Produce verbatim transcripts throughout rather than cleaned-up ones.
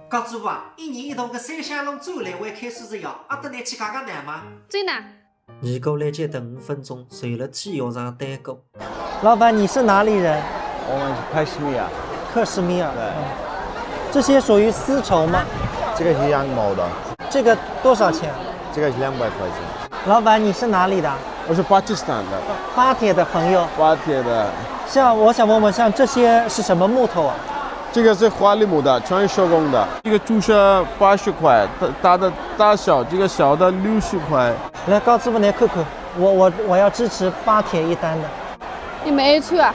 家主婆啊，一年一度个三香炉展览会开始哉呀，阿得拿去看看难吗？最难。二哥来接等五分钟，随了体育场单个。老板，你是哪里人？我们是克什米尔。克什米尔。对嗯这些属于丝绸吗？这个是羊毛的，这个多少钱？这个是两百块钱。老板，你是哪里的？我是巴基斯坦的，巴铁的朋友。巴铁的。像我想问问，像这些是什么木头啊？这个是花梨木的，全是手工的。这个注射八十块，大大的大小，这个小的六十块。来，家主婆拿看看，我我我要支持巴铁一单的。你买一串啊？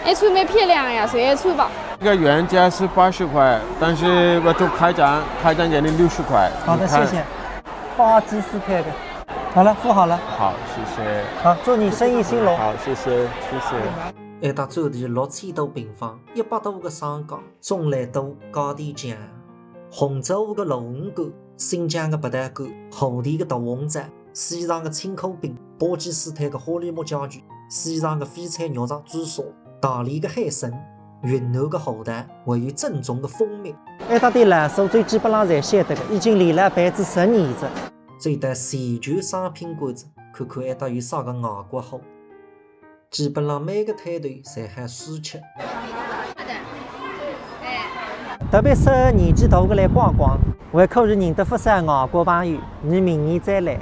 一串蛮漂亮呀，随一串吧。这个原价是八十块，但是我就开张，开张给你六十块。好的，你看谢谢。巴基斯坦的。好了，付好了。好，谢谢。好，祝你生意兴隆。好，谢谢，谢谢。埃搭占地六千多平方，一百多个商家，种类多，价钿强。红糟个鲈鱼干，新疆个白带干，厚底个大红糟，西藏个青口饼，巴基斯坦个花梨木家具，西藏个翡翠肉肠猪手，大理个海参，云南个荷塘，还有正宗个蜂蜜。埃搭店老手最基本上侪晓得个，已经连牢办仔十年哉。再到全球商品馆子，看看埃搭有啥个外国货。 基本上每个摊头侪喊试吃。特别适合年纪大个来逛逛，还可以认得勿少外国朋友，伲明年再来。